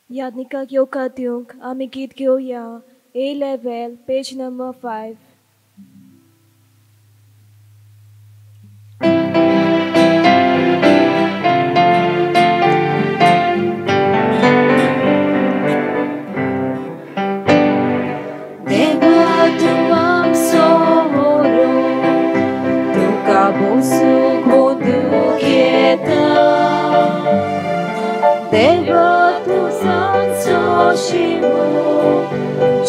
यादनिकाक येवकार दिवंक आमी गीत घेवया A level page number 5. देवा तूं आमचो व्हरो, तुका बसूंक बंदूक येता. देवा तूं सांजचो शिमो,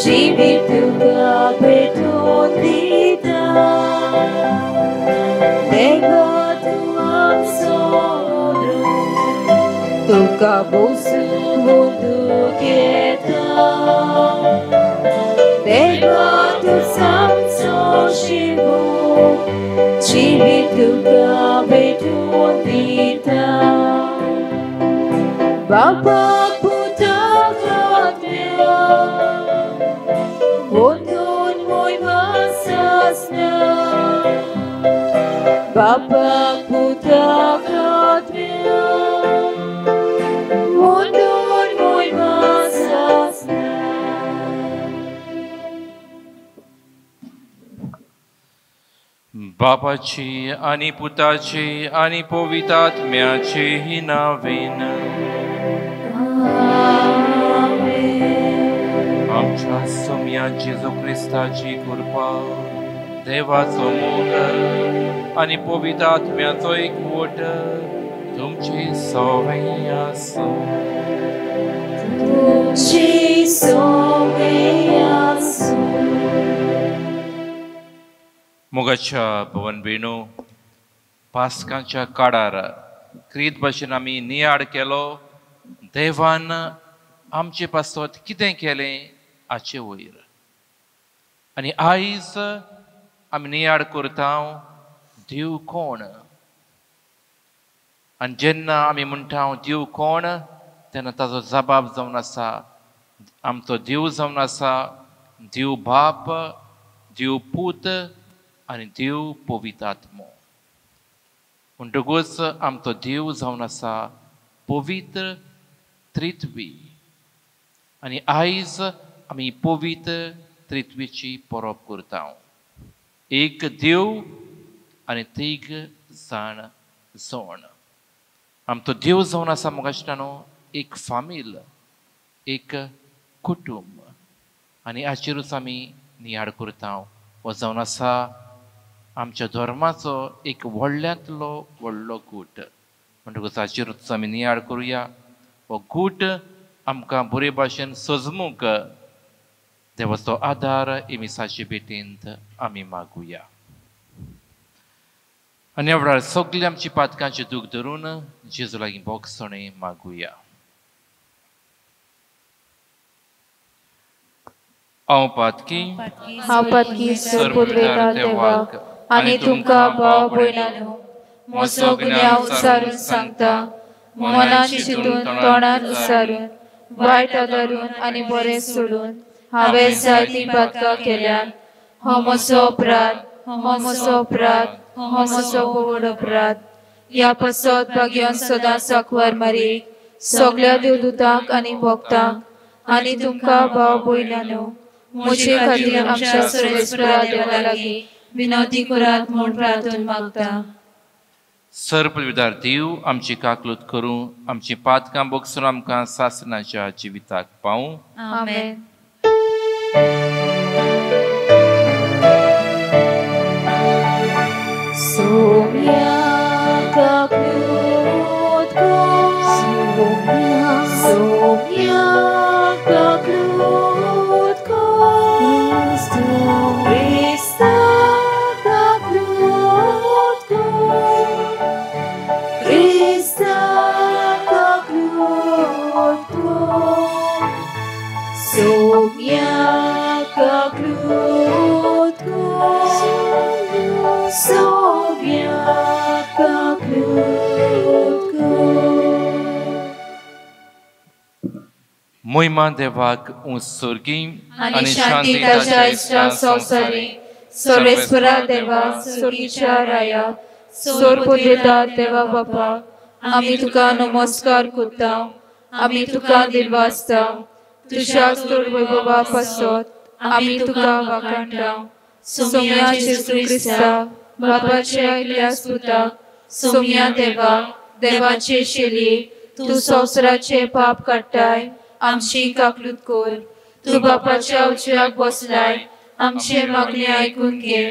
जिवीत तुका भेटोवन दिता. देवा तूं आमचो व्हरो, तुका बसूंक बंदूक येता. देवा तूं सांजचो शिमो, जिवीत तुका भेटोवन दिता. बापाक पुताक आत्म्याक वंदून मोयमा सासना. बापाक पुताक आत्म्याक वंदून मोयमा सासना. बापाची आनी पुताची आनी पवित्र आत्म्याची नांवेन. आमच्या सोम्या जेजू क्रिस्ताची कृपा, देवाचो मोग आनी पवित्र आत्म्याचो एकवट तुमचे सवय आसूं. तुमची सवय आसूं. मोगाच्या भवन भयणो, पास्कांच्या काळार क्रीत भाशेन आमी नियाळ केलो देवान आमचे पासत कितें केलें हाचे वयर. आनी आयज आमी नियाळ करता देव कोण. आनी जेन्ना आमी म्हणटा देव कोण तेन्ना ताजो जबाब जावन आसा आमचो देव जावन आसा देव बाप, देव पूत आनी देव पवित्र आत्मो. म्हणटकूच आमचो देव जावन आसा पवित्र त्रित्वी. आनी आयज आमी पवित्र त्रित्वीची परब करता. एक देव आनी तीग जाण जोण. आमचो देव जावन आसा मोगाश्टानो एक फामील, एक कुटुंब. आनी हाचेरूच आमी नियाळ करता. हो जावन आसा आमच्या धर्माचो एक व्हडल्यांतलो व्हडलो गूट. म्हणटकूच हाचेरूच आमी नियाळ करुया. हो गूट आमकां बरे भाशेन सजमूंक देवाचो आदार इमिसाचे भेटेंत आमी मागुया. आनी ह्या वेळार सगळी आमची पातकांची दूख धरून जेजू लागीं भोगसणें मागुया. हांव पातकी, हांव पातकी सरपुद्रेता देवाक आनी तुमकां भाव भयणांनो म्हजो गुन्यांव उचारून सांगता. मनान चिंतून, तोंडान उचारून, वायट आदारून आनी बरें सोडून हांवें जायतीं पातकां केल्यात. हो म्हजो अपराध, हो म्हजो अपराध, हो म्हजो व्हड अपराध. ह्या पासत भाग्यान सदां साकवार मारी सगळ्या देवदूतांक आनी भक्तांक आनी तुमकां भाव भयणांनो म्हजे खातीर आमच्या सर्वेस्परा देवा लागीं विनवती करात म्हूण प्रार्थना मागता. सर्वविदार देव आमची काकलूत करूं, आमची पातकां बोगसून आमकां सासणाच्या जिविताक पावूं. आमेन. सोम्या काकलूत कर, सोम्या काकलूत कर, क्रिस्ता काकलूत कर, क्रिस्ता काकलूत कर, सोम्या काकलूत कर, सोम्या काकलूत कर. मोहिमा देवाक उत्सर्गी आनी शांती ताच्या इश्टा संवसारी. सर्वेस्परा देवा, सुर्गीच्या राया, सोरपुद्रेता देवा बापा, आमी तुका नमस्कार करता. आमी तुका दिलवासता तुज्या चड वैभवा पासत आमी तुका वाखाणटा सोम्या जेजू क्रिस्ता बापाच्या एकल्या पुता सोम्या देवा देवाचे शेलये तूं संवसाराचे पाप काडटाय आमची काकलूत कर तूं बापाच्या उजव्याक बसलाय आमचे मागणे आयकून घे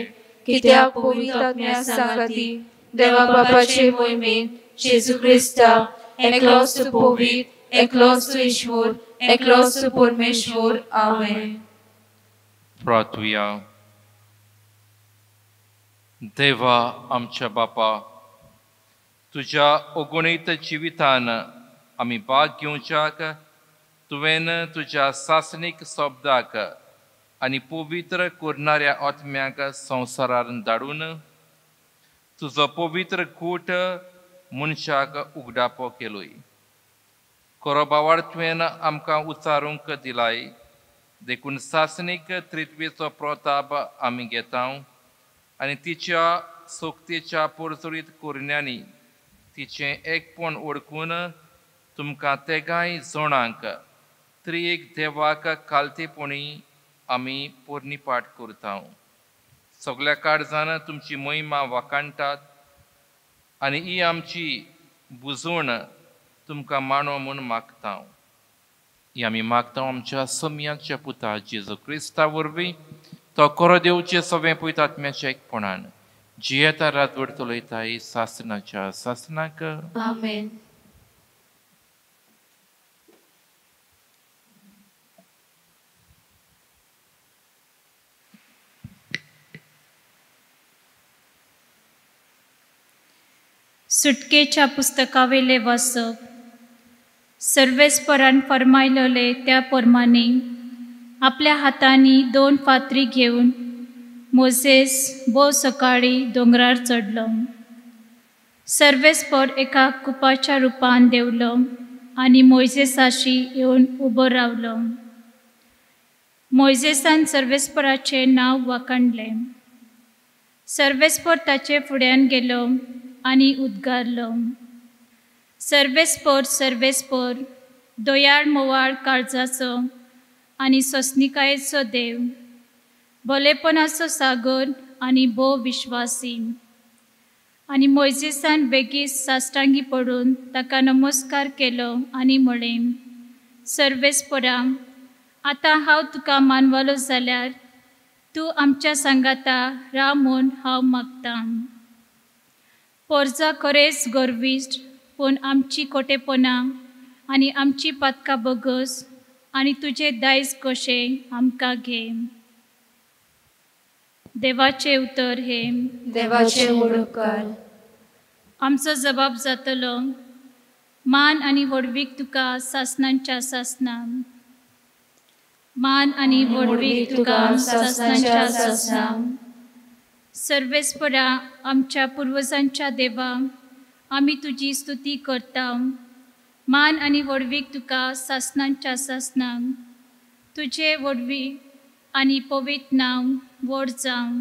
कित्याक पवित्र आत्म्या सांगाती देवा बापाचे मोहिमेन जेजू क्रिस्ता एकलोच तूं पवित्र एकलोच तूं ईश्वर एकलोच तूं परमेश्वर आमेन. प्रार्थुया. देवा आमच्या बापा तुज्या अगणीत जिवितान आमी भाग घेवच्याक तुवें तुज्या सासणीक शब्दाक आनी पवित्र करणाऱ्या आत्म्याक संवसारार धाडून तुजो पवित्र कूट मनशाक उगडापो केलोय. खरो बावार तुवें आमकां उचारूंक दिलाय देखून सासणीक त्रित्वेचो प्रताप आमी घेता आनी तिच्या सोक्तेच्या पोरजोरीत करण्यांनी तिचें एकपण ओळखून तुमकां तेगांय जणांक त्रिएक देवाक कालतेपणी आमी पोरणीपाठ करता. सगल्या काळजान तुमची महिमा वाखाणटात आनी ही आमची बुजवण तुमकां मांडो म्हूण मागता. ही आमी मागता आमच्या सम्याच्या पुता जेजू क्रिस्ता वरवीं तो खरो देवचे सगळें पयता आत्म्याच्या एकपणान जियेता रातवड चलयता सासनाच्या सासनाक. आमेन. सुटकेच्या पुस्तकावेले वाचप. सर्वेस्परान फरमायलेले त्या प्रमाणे आपल्या हातांनी 2 फातरी घेवन मोजेस भोव सकाळी दोंगरार चडलो. सर्वेस्पर एका कुपाच्या रुपान देंवलो आनी मोयजेसाशी येवन उबो रावलो. मोयजेसान सर्वेस्पराचें नांव वाखाणलें. सर्वेस्पर ताचे फुड्यान गेलो आनी उद्गारलो, सर्वेस्पर सर्वेस्पर दयाळ मोवाळ काळजाचो आनी सोंसणिकायेचो देव, भोलेपणाचो सागर आनी भोव विश्वासी. आनी मोयजेसान बेगीन साश्टांगी पडून ताका नमस्कार केलो आनी म्हळें, सर्वेस्परा आतां हांव तुका मानवलो जाल्यार तूं आमच्या सांगाता राव म्हूण हांव मागतां. पोरजा खरेंच गर्विश्ट पूण आमची खोटेपणां आनी आमची पातकां बगस आनी तुजें दायज कशें आमकां घे. देवाचें उतर हें. देवाचें उपकार. आमचो जबाब जातलो मान आनी व्हडवीक तुका सासणांच्या सासणां. मान आनी व्हडवीक तुका सासणांच्या सासणां. सर्वेस्परा आमच्या पुर्वजांच्या देवा आमी तुजी स्तुती करता. मान आनी व्हडवीक तुका सासणांच्या सासणां. तुजें व्हडवीक आनी पवित्र नांव व्हड जावं.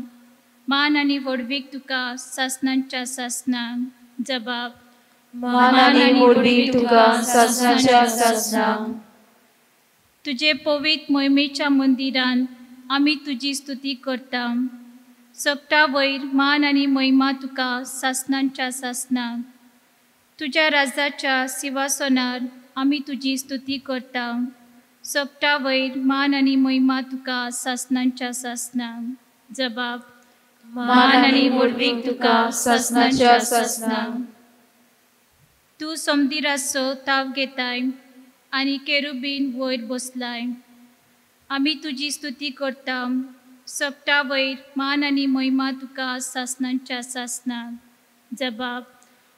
मान आनी व्हडवीक तुका सासणांच्या सासणां. जबाब मान आनी व्हडवीक तुका सासणांच्या सासणां. तुजे पवित्र मोहिमेच्या मंदिरांत आमी तुजी स्तुती करता. सगटा वयर मान आनी महिमा तुका सासणांच्या सासणां. तुज्या राजाच्या सिंहासनार आमी तुजी स्तुती करता. सगटा वयर मान आनी महिमा तुका सासणांच्या सासणां. जबाब मान आनी व्हडवीक तुका सासणांच्या सासणां. तूं समदिराचो ताव घेताय आनी केरुबीन वयर बसलाय. आमी तुजी स्तुती करता. सगटा वयर मान आनी महिमा तुका सासणांच्या सासणां. जबाब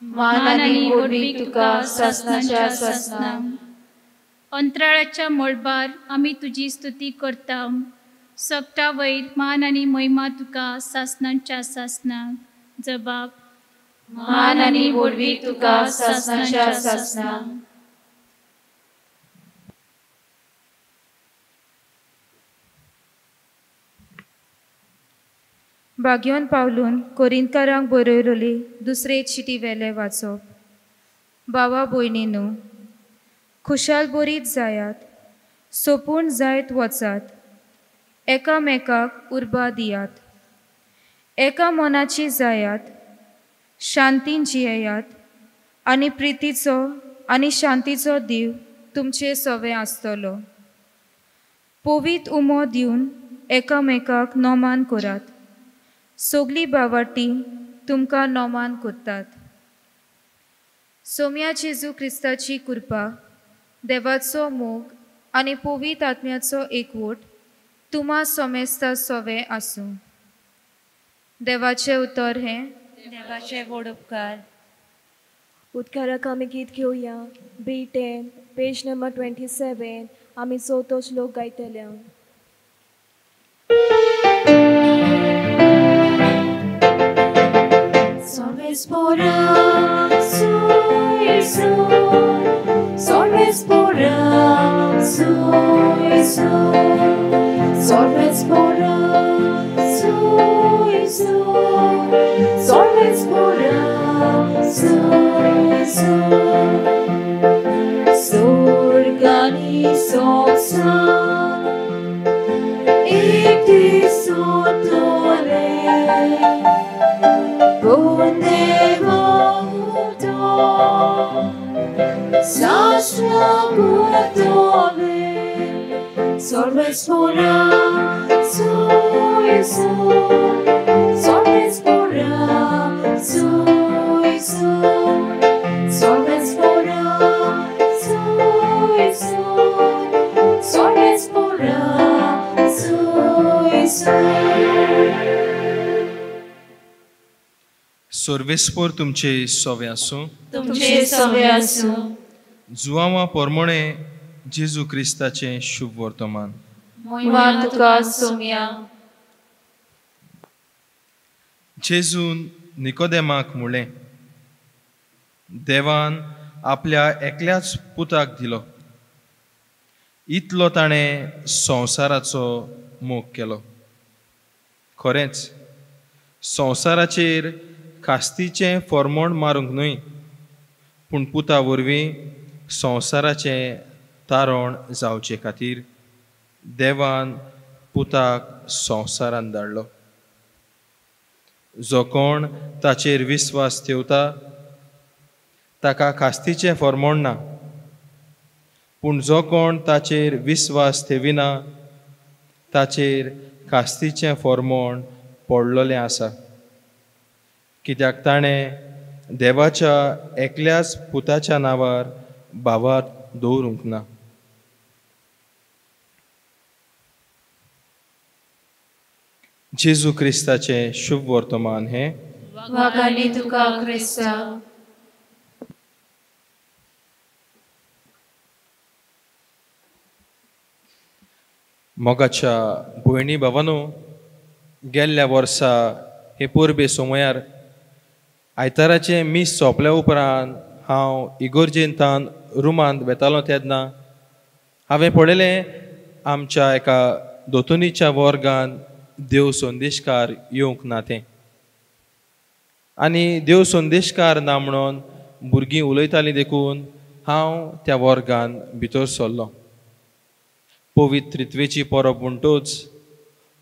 मान आनी व्हडवीक तुका सासणांच्या सासणां. अंतराळाच्या मळबार आमी तुजी स्तुती करता. सगटा वयर मान आनी महिमा तुका सासणांच्या सासणां. जबाब मान आनी व्हडवीक तुका सासणांच्या सासणां. भाग्योन पावलून कोरिंतकारांक बरयलेली दुसरे चिटी वेले वाचप. भावा भयणीनू, खुशालभरीत जायात, सोपूण जायत वचात, एकामेकाक उर्बा दियात, एका मनाची जायात, शांतीन जियेयात आनी प्रितीचो आनी शांतीचो देव तुमचे सवे आसतलो. पवीत उमो दिवन एकामेकाक नोमान करात. सगळीं भावाटी तुमकां नोमान करतात. सोम्या जेजू क्रिस्ताची कृपा, देवाचो मोग आनी पवीत आत्म्याचो एकवट तुमा सोमेस्ता सोवे आसूं. देवाचें उतर हें. देवाचे व्हड उपकार. उदकाराक आमी गीत घेवया. B10 page number 27. आमी चवथो श्लोक गायतले. Sorgani soksan ikti sotole bunde mauto sastra gutole sorves pora soy sol sorves pora soy sol sorves pora soy sol sorves pora soy sol. सर्वेस्पोर तुमचे सोवे आसूं. तुमचे सोवे आसूं. जुआंवा पोरमोणे जेजू क्रिस्ताचें शुभ वर्तमान. महिमा तुका सोम्या. जेजून निकोदेमाक म्हणलें, देवान आपल्या एकल्याच पुताक दिलो, इतलो ताणें संवसाराचो मोग केलो. खरेंच संवसाराचेर खास्तीचें फॉर्मोण मारूंक न्हय, पूण पुता वरवीं संवसाराचें तारण जावचे खातीर देवान पुताक संवसारान धाडलो. जो कोण ताचेर विस्वास ठेवता ताका खास्तीचें फॉर्मोण ना, पूण जो कोण ताचेर विस्वास ठेविना ताचेर खास्तीचें फॉर्मोण पडलोलें आसा, कित्याक ताणें देवाच्या एकल्याच पुताच्या नांवार भावार्थ दवरूंक ना. जेजू क्रिस्ताचें शुभ वर्तमान हें. वागानी तुका क्रिस्ता. मोगाच्या भयणी भावानो, गेल्ल्या वर्सा हे परबे सोमयार आयताराचें मीस सोंपल्या उपरांत हांव इगोर्जेंतान रुमांत वेतालो तेन्ना हांवें पळयलें आमच्या एका दोतोनीच्या वर्गान देव संदेशकार येवंक ना तें. आनी देव संदेशकार ना म्हणून भुरगीं उलयतालीं देखून हांव त्या वर्गान भितर सरलो. पवित्र त्रित्वेची परब म्हणटूच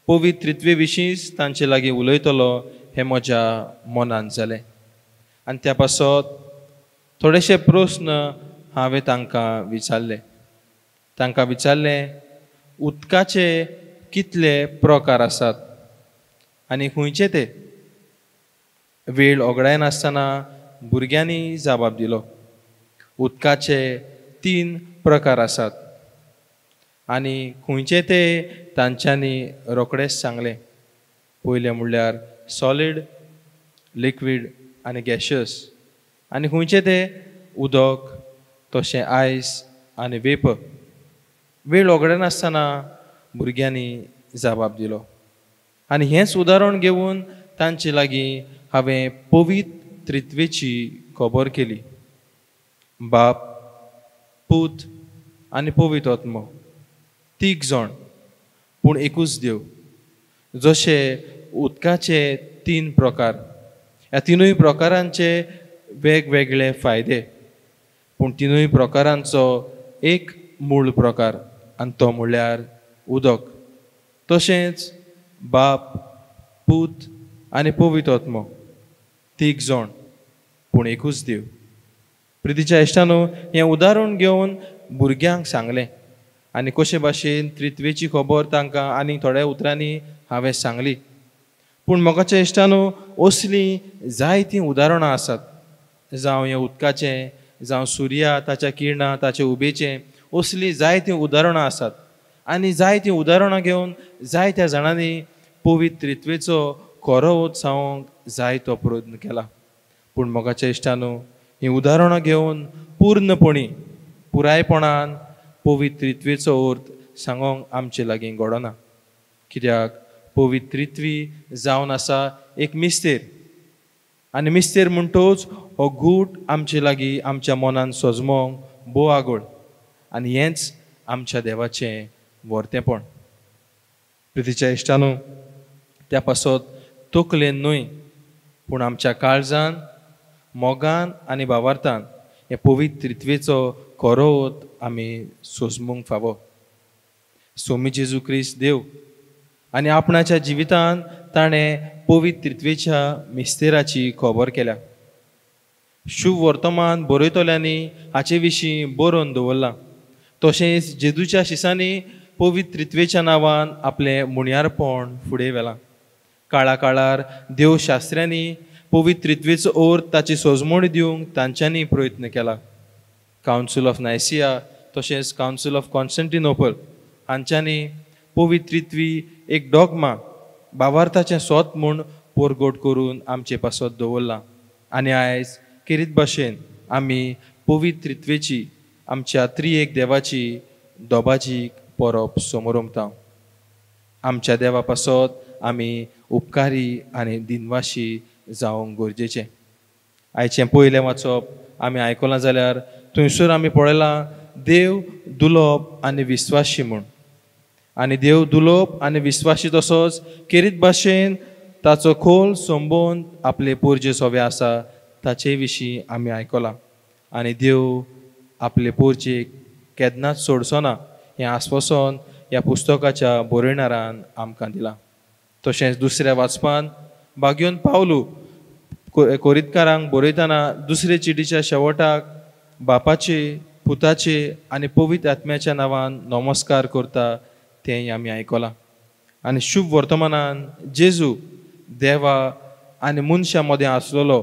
पवित्र त्रित्वे विशींच तांचे लागीं उलयतलो हें म्हज्या मनान जालें. आनी त्या पासत थोडेशे प्रस्न हांवें तांकां विचारले. तांकां विचारलें, उदकाचे कितले प्रकार आसात आनी खंयचे ते? वेळ ओगडायनासतना भुरग्यांनी जबाब दिलो, उदकाचे 3 प्रकार आसात आनी खंयचे ते तांच्यांनी रोखडेच सांगलें. पयलें म्हणल्यार सॉलीड, लिक्वीड आनी गॅशियस, आनी खंयचे ते उदक, तशें आयस आनी वेपर. वेळ ओगडायनासतना भुरग्यांनी जबाब दिलो. आनी हेंच उदाहरण घेवन तांचे लागीं हांवें पवित्र त्रित्वेची खबर केली. बाप, पूत आनी पवित्र आत्मो, 3 जाण पूण एकूच देव. जशे उदकाचे 3 प्रकार, ह्या 3 प्रकारांचे वेगवेगळे फायदे, पूण 3 प्रकारांचो एक मूळ प्रकार आनी तो म्हणल्यार उदक. तशेंच बाप, पूत आनी पवित्र आत्मो तीग जाण पूण एकूच देव. प्रितीच्या इश्टानो, हें उदाहरण घेवन भुरग्यांक सांगलें आनी कशे भाशेन त्रित्वेची खबर तांकां आनी थोड्या उतरांनी हांवें सांगली. पूण मोगाच्या इश्टानो, असलीं जायतीं उदाहरणां आसात, जावं हें उदकाचें, जावं सुर्या ताच्या किरणां ताचे उबेचें, असलीं जायतीं उदाहरणां आसात. आनी जायतीं उदाहरणां घेवन जायत्या जाणांनी पवित्र त्रित्वेचो खरो अर्थ सांगूंक जायतो प्रयत्न केला. पूण मोगाच्या इश्टानो, हीं उदाहरणां घेवन पूर्णपणी पुरायपणान पवित्र त्रित्वेचो अर्थ सांगूंक आमचे लागीं घडना. कित्याक पवित्र त्रित्वी जावन आसा एक मिस्तेर आनी मिस्तेर म्हणटोच हो गूट आमचे लागीं आमच्या मनान सजमोंक भोव आगोळ आनी हेंच आमच्या देवाचें व्हरतेंपण. प्रितीच्या इश्टानो, त्या पासत तकलेन न्हय पूण आमच्या काळजान, मोगान आनी भावार्थान हे पवित्र त्रित्वेचो खरो अर्थ आमी सोजमूंक फावो. स्वामी जेजू क्रिस्त देव आनी आपणाच्या जिवितान ताणें पवित्र त्रित्वेच्या मिस्तेराची खबर केल्या. शुभ वर्तमान बरयतल्यांनी हाचे विशीं बरोवन दवरलां. तशेंच जेजूच्या शिसांनी पवित्र त्रित्वेच्या नांवान आपलें मुणयारपण फुडें व्हेलां. काळा काळार देवशास्त्र्यांनी पवित्र त्रित्वेचो अर्थ ताची सोजमणी दिवंक तांच्यांनी प्रयत्न केला. कावन्सील ऑफ नायसिया तशेंच कावन्सील ऑफ कॉन्स्टंटिनोपल हांच्यांनी पवित्र त्रित्वी एक डॉगमा, भावार्थाचें सोत म्हूण पोरगोट करून आमचे पासत दवरलां. आनी आयज खेरीत भाशेन आमी पवित्र त्रित्वेची, आमच्या त्रिएक देवाची दोबाजी परब समोरमता. आमच्या देवा पासत आमी उपकारी आनी दिनवाशी जावंक गरजेचें. आयचें पयलें वाचप आमी आयकलां जाल्यार थंयसर आमी पळयलां देव दुलोप आनी विस्वाशी म्हूण. आनी देव दुलोप आनी विस्वाशी तसोच खेरीत भाशेन ताचो खोल संबंद आपले पोरजे सोवे आसा ताचे विशीं आमी आयकलां. आनी देव आपले पोरजेक केन्नाच सोडचो ना हें आस्वासन ह्या पुस्तकाच्या बरयणारान आमकां दिलां. तशेंच दुसऱ्या वाचपान बागयोन पावलू कोरितकारांक बरयतना दुसरे चिटीच्या शेवटाक बापाचे, पुताचे आनी पवित्र आत्म्याच्या नांवान नमस्कार करता तेंय आमी आयकलां. आनी शुभ वर्तमानान जेजू देवा आनी मनशां मदें आसलेलो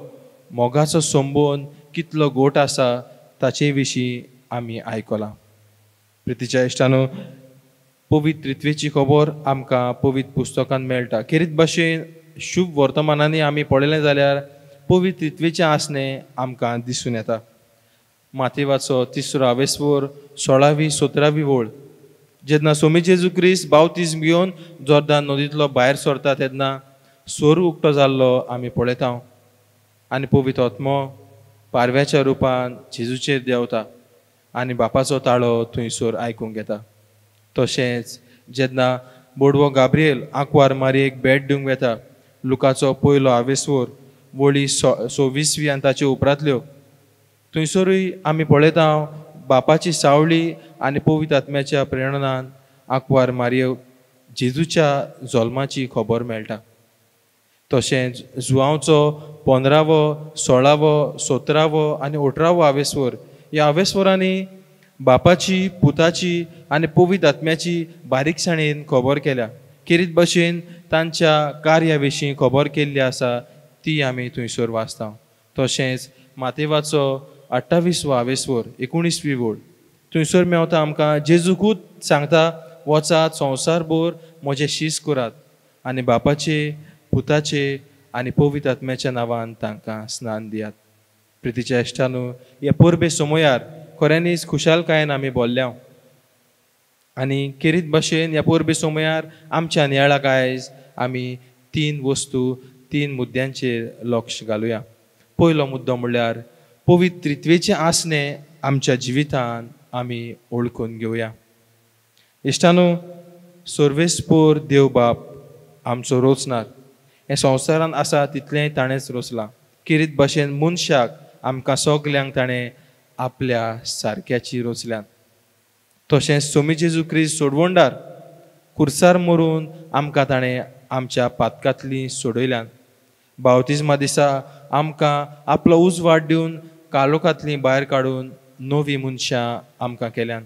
मोगाचो संबंद कितलो गोट आसा ताचे विशीं आमी आयकलां. प्रितीच्या इश्टानो, पवित्र त्रित्वेची खबर आमकां पवित्र पुस्तकान मेळटा. खेरीत भाशेन शुभ वर्तमानांनी आमी पळयलें जाल्यार पवित्र त्रित्वेचें आसणें आमकां दिसून येता. मातेवाचो तिसरो आवेस्वर 16वी 17वी वळ, जेन्ना स्वामी जेजू क्रिस्त बावतीज्म घेवन जोर्दान नदींतलो भायर सरता तेन्ना सोर उक्तो जाल्लो आमी पळयता आनी पवित्र आत्मो पारव्याच्या रुपान जेजूचेर देंवता आनी बापाचो ताळो थंयसर आयकूंक येता. तशेंच जेन्ना बोडवो गाब्रिएल आंकवार मारयेक भेट दिवंक वेता, लुकाचो पयलो आवेस्वर वळी 26वी आनी ताचे उपरांतल्यो, थंयसरूय आमी पळयता बापाची सावळी आनी पवित्र आत्म्याच्या प्रेरणान आंकवार मारयेक जेजूच्या जल्माची खबर मेळटा. तशेंच जुवांवचो 15वो 16वो 17वो आनी 18वो आवेस्वर, ह्या आवेस्वरांनी बापाची, पुताची आनी पवित्र आत्म्याची बारीकसाणेन खबर केल्या. खेरीत भाशेन तांच्या कार्या विशीं खबर केल्ली आसा ती आमी थंयसर वाचता. तशेंच मातेवाचो 28वो आवेस्वर 19वी वळ, थंयसर मेवता आमकां जेजूकूच सांगता, वचात संवसारभर म्हजें शीस करात आनी बापाचे, पुताचे आनी पवित्र आत्म्याच्या नांवान तांकां स्नान दियात. प्रितीच्या इश्टानू, ह्या परबे समयार खऱ्यांनीच खुशालकायेन आमी बोल्ल्या आनी खेरीत भाशेन ह्या परबे समयार आमच्या नियाळाक आयज आमी तीन वस्तू, तीन मुद्द्यांचेर लक्ष घालुया. पयलो मुद्दो म्हणल्यार पवित्र त्रित्वेचें आसणें आमच्या जिवितान आमी ओळखून घेवया. इश्टानू, सर्वेस्पोर देव बाप आमचो रोचनार, हें संवसारान आसा तितलेंय ताणेंच रोचलां. खेरीत भाशेन मनशाक आमकां सगल्यांक ताणें आपल्या सारक्याची रोचल्यान. तशेंच सोमी जेजू क्रिस्त सोडवणदार कुर्सार मरून आमकां ताणें आमच्या पातकांतली सोडयल्यान. बावतिज्मा दिसा आमकां आपलो उजवाड दिवन कालोखांतली भायर काडून नवी मनशां आमकां केल्यान.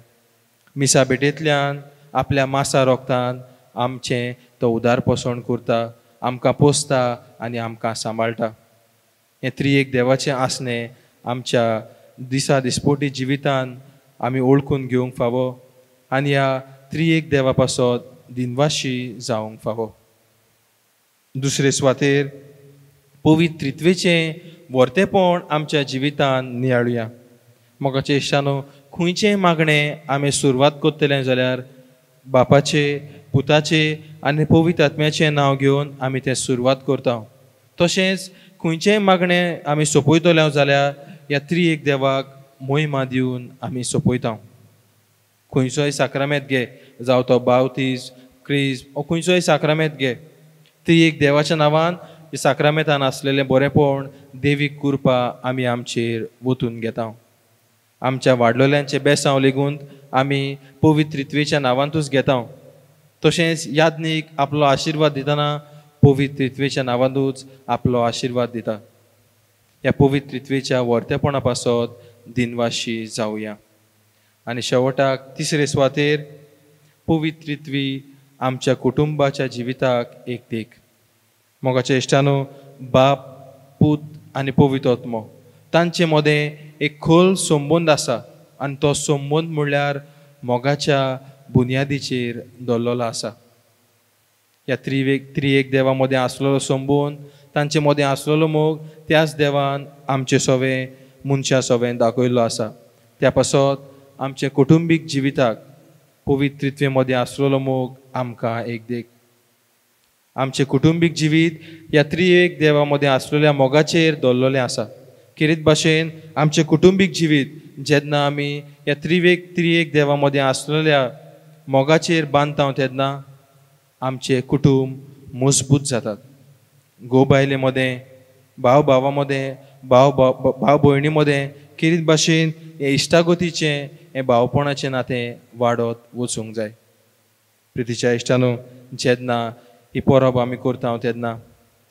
मिसा भेटेंतल्यान आपल्या मासा रोगतान आमचें तो उदार पोसण करता, आमकां पोसता आनी आमकां सांबाळटा. हें त्रिएक देवाचें आसणें आमच्या दिसा दिसपोटी जिवितान आमी ओळखून घेवंक फावो आनी ह्या त्रिएक देवा पासत दिनवाशी जावंक फावो. दुसरे सुवातेर पवित्र त्रित्वेचें वर्तेपण आमच्या जिवितान नियाळुया. मोगाचे इश्टानो, खंयचें मागणें आमी सुरवात करतले जाल्यार बापाचे, पुताचे आनी पवित्र आत्म्याचें नांव घेवन आमी तें सुरवात करता. तशेंच खंयचेंय मागणें आमी सोंपयतले जाल्यार ह्या त्रिएक देवाक मोहिमा दिवन आमी सोंपयता. खंयचोय साक्रामेंत घे, जावं तो बावतीज, क्रिज वो खंयचोय साक्रामेंत घे, त्रिएक देवाच्या नांवान साक्रामेंतान आसलेलें बरेंपण, देवीक कृपा आमी आमचेर वतून घेता. आमच्या वाडलोल्यांचें बेसांव लेगून आमी पवित्र त्रित्वेच्या नांवांतूच घेता. तशेंच याज्ञीक आपलो आशिर्वाद दितना पवित्र त्रित्वेच्या नांवांतूच आपलो आशिर्वाद दिता. ह्या पवित्र त्रित्वेच्या वर्तेपणा पासत दिनवाशी जावया. आनी शेवटाक तिसरे सुवातेर पवित्र त्रित्वी आमच्या कुटुंबाच्या जिविताक एक देख. मोगाच्या इश्टानो, बाप, पूत आनी पवित्र आत्मो तांचे मदें एक खोल संबंद आसा आनी तो संबंद म्हणल्यार मोगाच्या बुन्यादीचेर दवरलेलो आसा. ह्या त्रिएक देवा मदें आसलेलो संबंद, तांचे मदें आसलेलो मोग त्याच देवान आमचे सवें मनशां सवें दाखयल्लो आसा. त्या पासत आमच्या कुटुंबीक जिविताक पवित्र त्रित्वे मदें आसलेलो मोग आमकां एक देख. आमचें कुटुंबीक जिवीत ह्या त्रिएक देवा मदें आसलेल्या मोगाचेर दवरलेलें आसा. खेरीत भाशेन आमचें कुटुंबीक जिवीत जेन्ना आमी ह्या त्रिएक देवा मदें आसलेल्या मोगाचेर बांदता तेन्ना आमचें कुटुंब मजबूत जातात. घोव बायले मदें, भाव भावा मदें, भाव भाव भयणी मदें खेरीत भाशेन हें इश्टागतीचें, हें भावपणाचें नातें वाडत वचूंक जाय. प्रितीच्या इश्टानो, जेन्ना ही परब आमी करता तेन्ना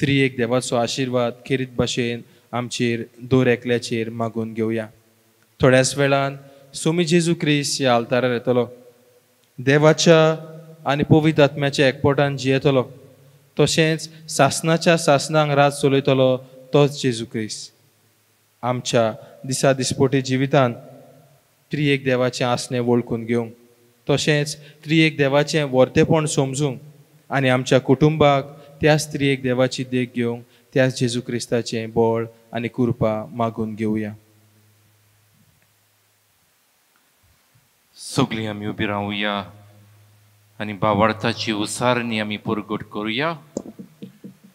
त्रिएक देवाचो आशिर्वाद खेरीत भाशेन आमचेर दर एकल्याचेर मागून घेवया. थोड्याच वेळान सोमी जेजू क्रिस्त ह्या आल्तारार येतलो, देवाच्या आनी पवित्र आत्म्याच्या एकपोटान जियेतलो, तशेंच सासनाच्या सासनांक राज चलयतलो तोच जेजू क्रिस्त. आमच्या दिसा दिसपोटी जिवितान त्रिएक देवाचें आसणें वळखून घेवंक, तशेंच त्रिएक देवाचें वर्तेपण समजूंक आनी आमच्या कुटुंबाक त्याच त्रिएक देवाची देख घेवंक त्याच जेजू क्रिस्ताचें बळ आनी कृपा मागून घेवया. सगळीं आमी उबी रावया आनी भावार्थाची उसारणी आमी परगट करुया.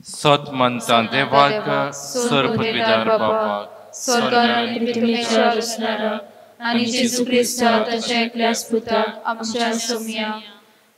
सत मानता देवाक, सर्वपिदार बापाक, स्वर्गान पृथ्वीच्या रचणारा आनी जेजू क्रिस्ता ताच्या एकल्याच पुताक आमच्या सोमया,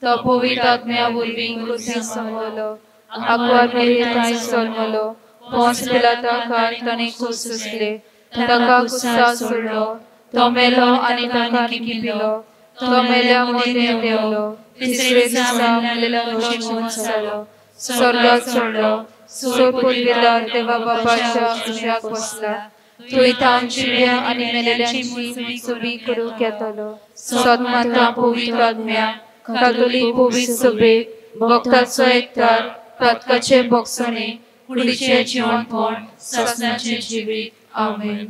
तो पवित्र आत्म्या वरवीं कुर्सी समवलो, आकवार मेरेन जल्मलो, पोंस पिलाता ताणें खोस सोंसले, ताका कुस्तार सोडलो, तो मेलो आनी ताका निकिपिलो, तो मेल्या मदें देंवलो, तिसरे दिसा मेलेल्या जिवंत जालो, स्वर्गात चडलो, सोरपुरविदार देवा बापाच्या उजव्याक बसला, थंय तावन जिव्या आनी मेलेल्यांची सुबी करूंक येतलो. सतमाता पवित्र आत्म्या कातोलीक पवित्र सभेक भक्ताचो एकतार, पातकाचे भोगसणे, कुडीचें जिवनपण, सासणाचें जिवीत. आमेन.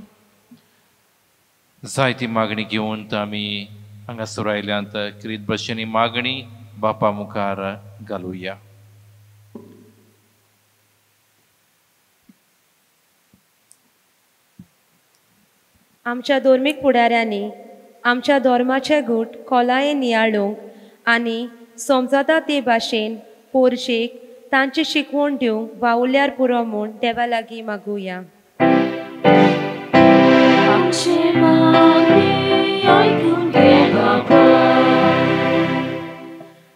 जायती मागणी घेवन आमी हांगासर आयल्यात. क्रीत भशेन ही मागणी बापा मुखार घालुया. आमच्या धर्मीक फुडाऱ्यांनी आमच्या धर्माचे गूट खोलायेन नियाळूंक आनी समजता ते भाशेन पोरशेक तांची शिकवण दिवंक वावुरल्यार पुरो म्हूण देवा लागीं मागुया.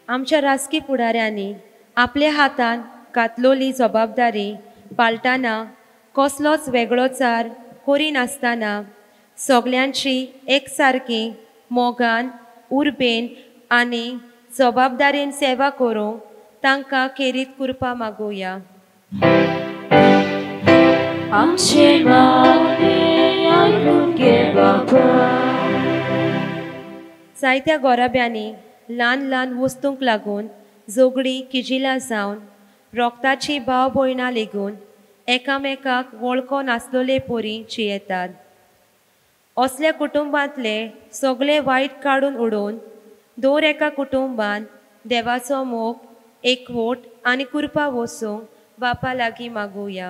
आमच्या राजकी फुडाऱ्यांनी आपल्या हातान घातलोली जबाबदारी पाळटाना कसलोच वेगळोचार करिनासतना सगल्यांची एकसारकी मोगान उर्बेन आनी जबाबदारेन सेवा करूंक तांकां खेरीत कृपा मागोवया. आमचें मागणें आयकून घे बापा. जायत्या गोराब्यांनी ल्हान ल्हान वस्तूंक लागून झगडीं किजिलां जावन रोगताची भाव भयणां लेगून एकामेकाक वळखो नासलोले परी जियेतात. असल्या कुटुंबांतले सगळे वायट काडून उडोवन दर एका कुटुंबान देवाचो मोग, एकवट आनी कृपा वसूंक बापा लागीं मागोवया.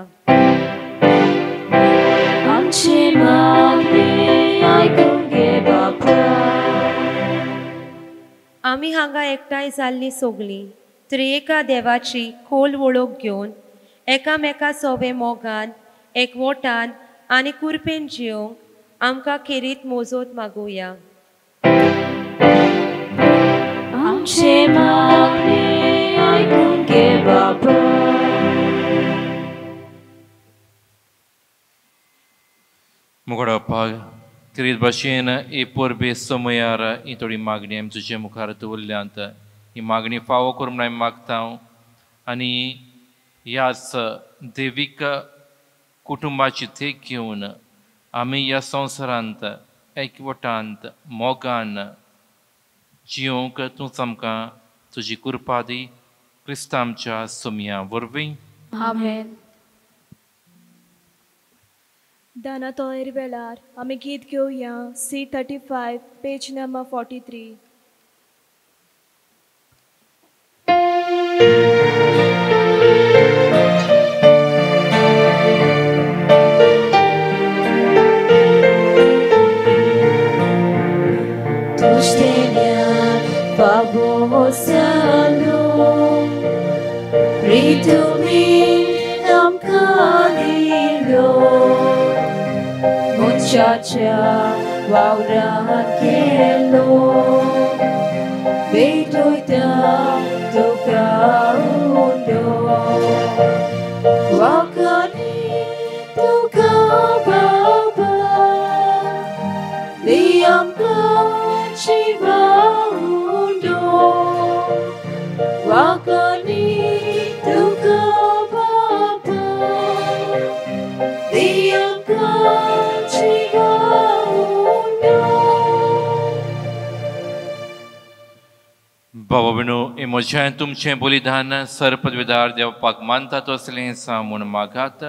आमचें मागणें आयकून घे बापा. आमी हांगा एकठांय जाल्लीं सगळीं त्रिएका देवाची खोल वळख घेवन एकामेका सोवे मोगान, एकवटान आनी कृपेन जिवंक आमकां खेरीत मोजोत मागोवया. आमचें मागणें आयकून घे बापा. मुगडप्पा क्रीत भाशेन ही परबे समयार ही थोडी मागणी आमी तुजे मुखार दवरल्यांत. ही मागणी फावो करूं म्हूण आमी मागता आनी ह्याच देवीक कुटुंबाची देख घेवन आमी ह्या संवसारांत एकवटांत मोगान जियोंक तूंच आमकां तुजी कृपा दी. क्रिस्ता आमच्या सोमया वरवीं. आमेन. दाना तोयर वेळार आमी गीत घेवया C35 page number 43. Muchacha wauran kelo beitoita toka undo wakani toka baba liamka chiva undo wakani toka baba liamka बाबा बिनू म्हजें तुमचें बलिदान सर्पविदार देवपाक मानता तसलें सा म्हूण मागात.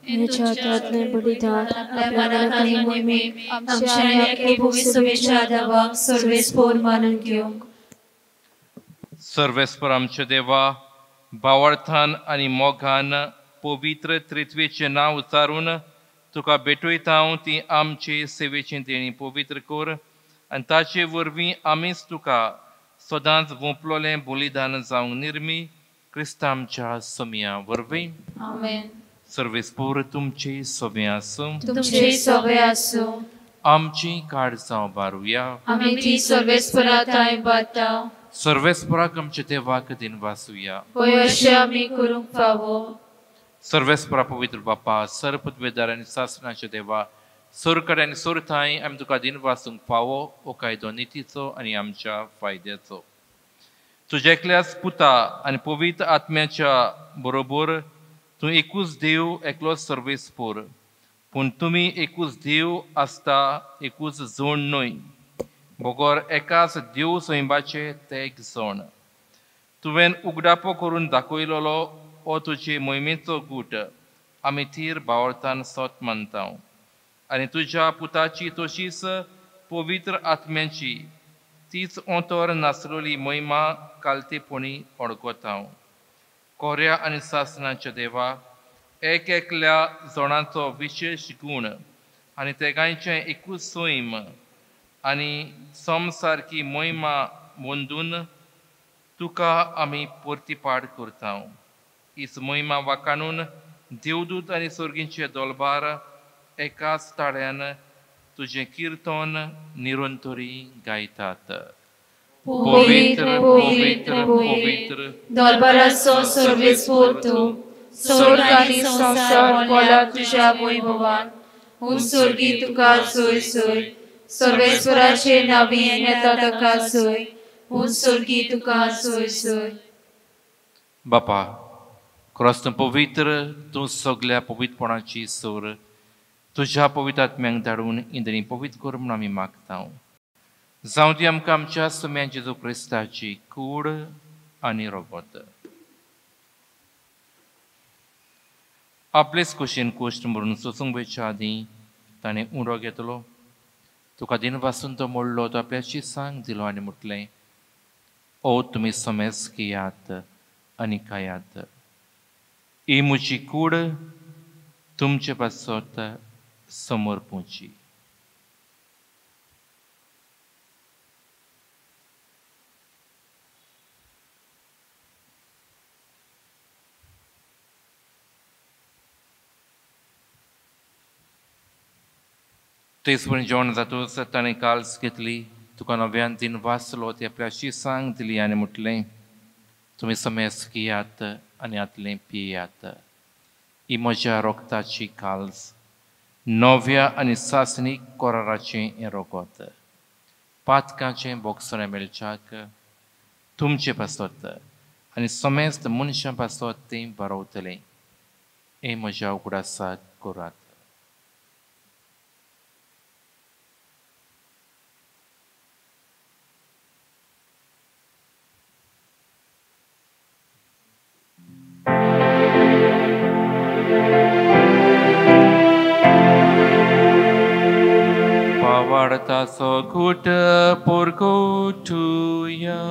ह्याच्या बलिदान आपल्या मनाक आनी मोहिमेक आमच्या आनी भविष्याच्या देवाक सर्वेस्पोर मानून घेवंक. सर्वेस्पोर आमच्या देवा, भावार्थान आनी मोगान पवित्र त्रित्वेचें नांव उच्चारून तुका भेटयता हांव ती आमचे सेवेची देणी पवित्र कर आनी ताचे वरवीं आमीच तुका सदांच वोंपलोलें बलिदान जावंक निर्मी. क्रिस्ता आमच्या सोमया वरवीं. आमेन. सर्वेस्पोर तुमचे सोबे आसूं. तुमचे सोबे आसूं. आमची काळजां बारुया. आमी ती सर्वेस्पोरा थांय बाता. सर्वेस्पोराक आमच्या देवाक दिनवासुया. पळय अशें आमी करूंक फावो. सर्वेस्पोरा पवित्र बापा, सर्पद्वेदार आनी सासणाच्या देवा, सोरकडे आनी सोरथांय आमी तुका दिनवासूंक फावो हो कायदो नितीचो आनी आमच्या फायद्याचो. तुज्या एकल्याच पुता आनी पवित्र आत्म्याच्या बरोबर तूं एकूच देव, एकलोच सर्वेस्पोर, पूण तुमी एकूच देव आसता, एकूच जोण न्हय, बगर एकाच देव सैंबाचे ते एक जोण. तुवें उगडापो करून दाखयलोलो हो तुजे मोहिमेचो गूट आमी थीर भावार्थान सत मानता आनी तुज्या पुताची तशीच पवित्र आत्म्याची तीच ओंतर नासलोली मोहिमा कालतेपणी अडकता. कोऱ्या आनी सासणाच्या देवा, एक एकल्या जणांचो विशेश गूण आनी तेगांयचें एकूच सैम आनी सम सारकी मोहिमा मोंदून तुका आमी परतीपाड करता. हीच मोहिमा वाकाणून देवदूत आनी सर्गींचे दोलबार एकाच ताळ्यान तुजें किर्तन निरंतरी गायतात. पवित्र पवित्र पवित्र दरबाराचो सर्वेस्पोर तूं, स्वर्ग आनी संवसार भरला तुज्या वैभवान. हुन स्वर्गी तुका सोय सोय. सर्वेस्पराचे नावी येता ताका सोय, हून स्वर्गी तुका सोय सोय. बापा, क्रॉस पवित्र तूं सगल्या पवित्रपणाची सोर तुज्या पवित्र आत्म्यांक धाडून इंद्री पवित्र कर म्हूण आमी मागता. जावं ती आमकां आमच्या सुम्या जेजू क्रिस्ताची कूड आनी रोगत. आपलेच कुशीन कुश्ट मरून सोसूंक वयच्या आदीं ताणें उंडो घेतलो, तुका दिनवासून तो मोडलो, तो आपल्याची सांग दिलो आनी म्हटलें, ओ तुमी समेज घेयात आनी खायात, ही म्हजी कूड तुमचे पासत समर्पूची. तेच जेवण जातूच ताणें काल्स घेतली, तुका नव्यान दिन वाचलो, ती आपल्याशी सांग दिली आनी म्हटलें, तुमी समेज घेयात आनी हातलें पियात, ही म्हज्या रोगताची काल्स, नव्या आनी सासणीक कराराचें हें रोगत, पातकाचें बोगसणें मेळच्याक तुमचे पासत आनी समेस्त मनशां पासत तें बरोवतलें, हें म्हज्या उगडासाक करात. पावाडताचो घुट पोरगोटुया.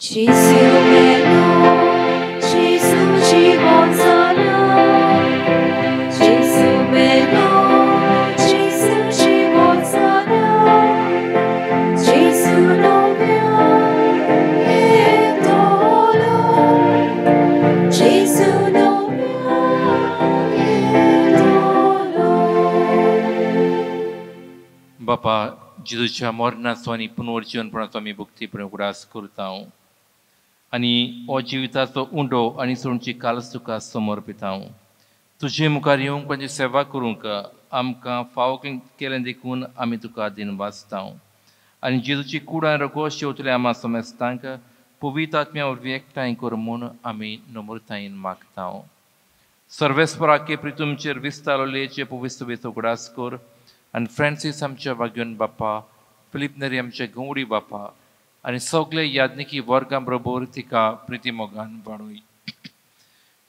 जेजू मेलो, जेजू जिवो जालो, जेजू मेलो, जेजू जिवो जालो, जेजू नव्या येतलो, जेजू नव्या येतलो. बापा, जेजूच्या मरणाचो आनी पुनर्जीवनपणाचो आमी भक्तीपणे उगडास करता आनी हो जिविताचो उंडो आनी सोडची कालच तुका समर्पिता. तुजे मुखार येवंक तांची सेवा करूंक आमकां फावो केलें देखून आमी तुका दिनवासता. आनी जेजूची कूड आनी रगत शेवतले आमा समेस्तांक पवित्र आत्म्या वरवीं एकठांय कर म्हूण आमी नम्रतायेन मागता. सर्वेस्पराके प्रितुमचेर विस्तारलेचे पवित्र उगडास कर आनी फ्रांसीस आमच्या वाग्योन बापा, फिलीप नेरी आमच्या गौरी बापा आनी सगळे याज्ञिकी वर्गां बरोबर तिका प्रिती मोगान वाडोय.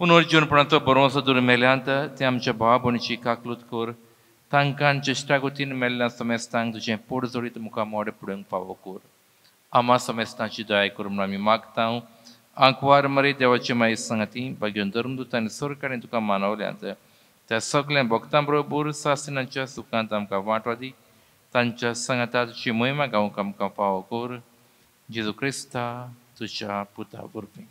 पुनर्जीवनपणाचो बरोसो दूर मेल्यांत ते आमच्या भाव भयणीची काकलूत कर, तांकां ज्येश्ठागतीन मेल्ल्या समेस्तांक तुजें पोट जोडीत मुखार मोड पुडोवंक फावो कर. आमा समेस्तांची दया कर म्हूण आमी मागता. आंकवार मरे देवाचे माई सांगाती भाग्योन धर्मदूत आनी सरकारान तुका मानवल्यांत त्या सगळ्या भक्तां बरोबर सासणाच्या सुखांत आमकां वांटो दी, तांच्या सांगाता तुजी महिमा गावंक आमकां फावो कर. जेजू क्रिस्ता तुज्या पुता वरवीं.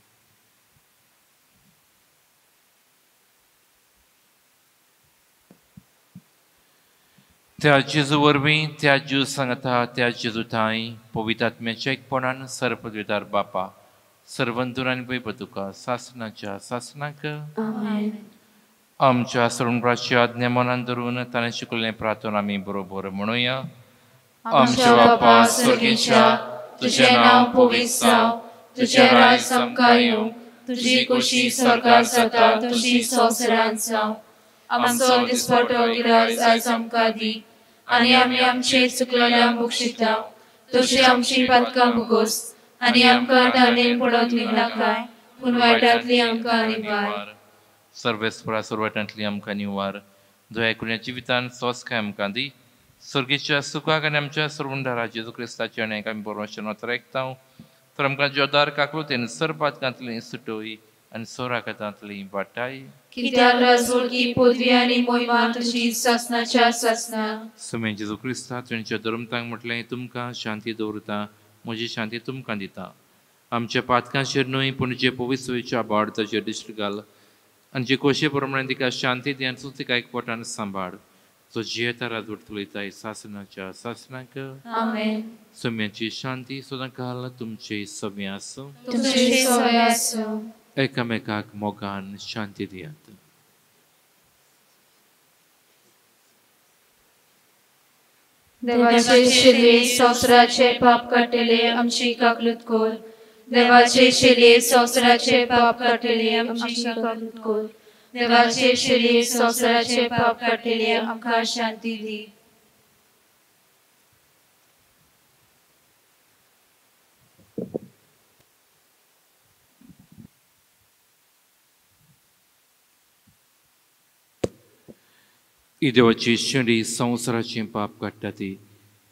त्या जेजू वरवीं, त्या जेजू सांगता, त्या जेजू थांय पवित्र आत्म्याच्या एकपणान सर्वपदवीदार बापा, सर्वंतूर आनी वैभव तुका सासणाच्या सासणाक. आमच्या सरुणप्राची आज्ञा मनान धरून ताणें शिकयल्लें प्रार्थना आमी बरोबर म्हणुया. आमच्या बापा स्वर्गीच्या, तुझें नांव पवित्र जावं, तुझें राज आमकां येवं, तुजी खोशी स्वर्गार जाता तशी संवसारांत जावं. आमचो दिसपटो गिरास आयज आमकां दी आनी आमी आमचेर चुकलेल्यांक बक्षिता तशी आमची पातकां भोगोस आनी आमकां ताणें पडत नाकाय, पूण वायटांतली आमकां निवार. सर्वेस्परा सुरवाटांतली आमकां निवार. दया करून जिवितान सोंसकाय आमकां दी, स्वर्गीच्या सुखाक आनी आमच्या सर्वंदारा जेजू क्रिस्ताच्या आनी आमी बरोवचें नोतर तर आमकां जोदार काकलुतेन सरपातकांतली सुटोय आनी सोराकातांतली वाटाय. कित्याक राजवळकी पदवी आनी मोहिमा तुजी सासणाच्या सासणा. सुमे जेजू क्रिस्ता तुमच्या धर्मतांक म्हटलें, तुमकां शांती दवरता, म्हजी शांती तुमकां दिता. आमच्या पातकांचेर न्हय पूण जे पवित्र बाडताचेर दिश्ट घाल आनी जे खोशये प्रमाणे तिका शांती दी आनी तिका एकवटान सांबाळ, जो जियेता राजवट उलयताय सासणाच्या सासणाक. आमेन. सम्याची शांती सदांकाल तुमचे सव्य आसूं. तुमचे सव्य आसूं. एकामेकाक मोगान शांती दियात. देवाचे शिले संवसाराचे पाप काडटले आमची काकलूत कर. देवाचे शिले संवसाराचे पाप काडटले आमची काकलूत कर. देवाचे शिले संवसाराचे पाप काडटले आमकां शांती दी. देवाची शेंडी संवसाराचें पाप काडटा ती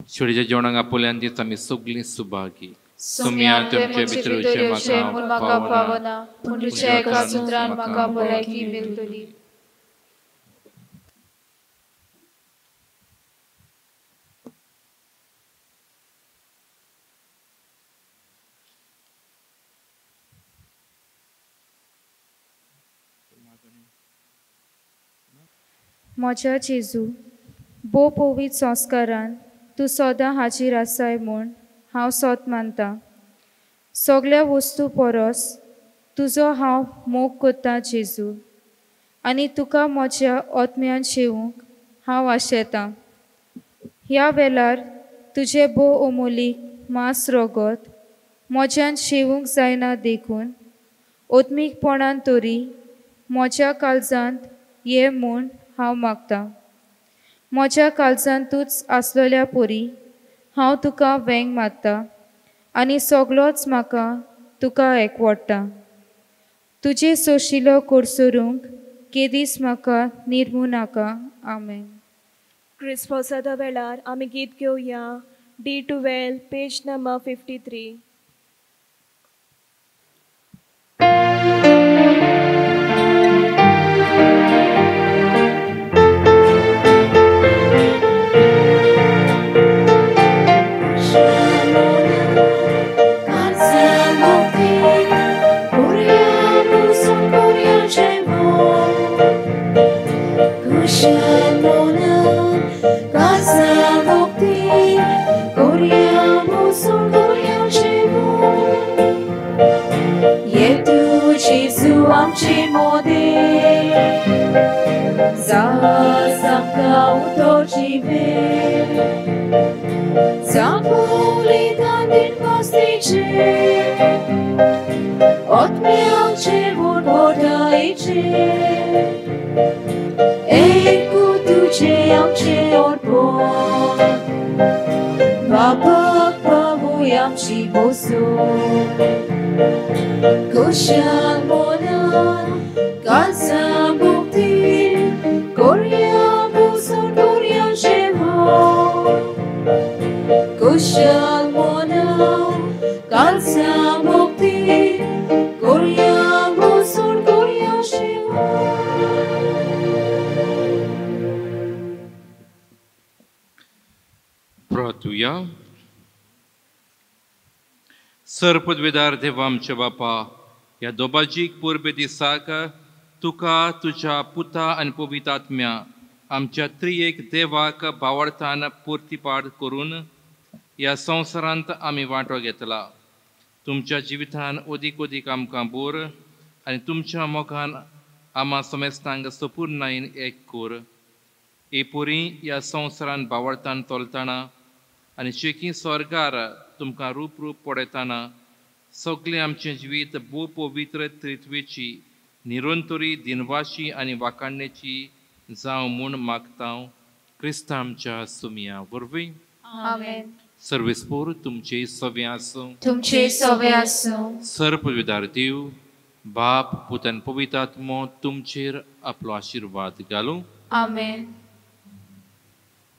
शेडीच्या जेवणाक आपल्यान तीच आमी सगळीं सुभागी. सुम्या तुमचे भितर येवचें म्हूण म्हाका फावना, पूण तुज्या एका सुत्रान म्हाका भलायकी मेळटली. म्हज्या जेजू, भोव पवित्र संस्कारान तूं सदां हाजीर आसाय म्हूण हांव सत मानतां. सगळ्या वस्तू परस तुजो हांव मोग करतां जेजू, आनी तुका म्हज्या आत्म्यान शेवूंक हांव आशेतां. ह्या वेळार तुजें भोव अमोलीक मांस रगत म्हज्यान शेवूंक जायना देखून आत्मीकपणान तरी म्हज्या काळजांत ये म्हूण हांव मागतां. म्हज्या काळजांतूच आसलेल्या परी हांव तुका वेंग मारता आनी सगळोच म्हाका तुका एकवडटा. तुजे सोशिलो कोडसरूंक केदीस म्हाका निर्मू नाका. आमेन. क्रिस्पसादा वेळार आमी गीत घेवया D12 page number 53. सर्पद्वेदार देवा आमच्या बापा, ह्या दोबाजीक परबे दिसाक तुका तुज्या पुता आनी पवित्र आत्म्या आमच्या त्रिएक देवाक भावार्थान पुर्तीपाड करून ह्या संवसारांत आमी वांटो घेतला. तुमच्या जिवितान अदीक अदीक आमकां बोर आनी तुमच्या मोगान आमा समेस्तांक सपूर्णायेन एक कर. हे पोरी ह्या संवसारान भावार्थान चलतना आनी शेकी स्वर्गार तुमकां रूप रूप पळयतना सगळें आमचें जिवीत भोव पवित्र त्रित्वेची निरंतरी दिनवाशी आनी वाखाणण्याची जावं म्हूण मागता क्रिस्ता आमच्या सुमया वरवीं. आमेन. सर्वेस्पोर तुमचे सवे आसूं. तुमचे सवे आसूं. सर्पविदार देव बाप पुत आनी पवित्र आत्मो तुमचेर आपलो आशिर्वाद घालूं. आमेन.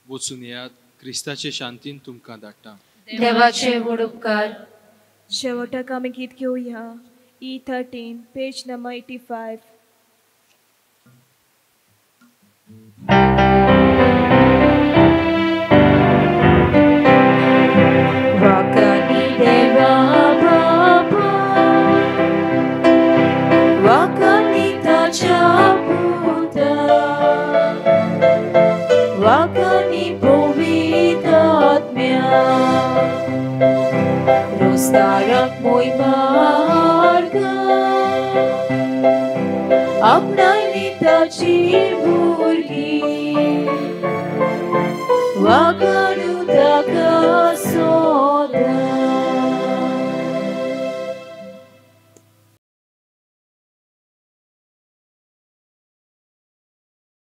वचून येयात, क्रिस्ताचे शांतीन तुमकां धाडटा. देवाचे व्हड उपकार. शेवटाक आमी गीत घेवया E13 page number 85. वाकानी देवा बाबा, वाकानी ताच्या पुता, वाकानी पवित्र आत्म्या, रोस्तारक मोय मार्ग आपणायली ताची भुरगीं. वाकानी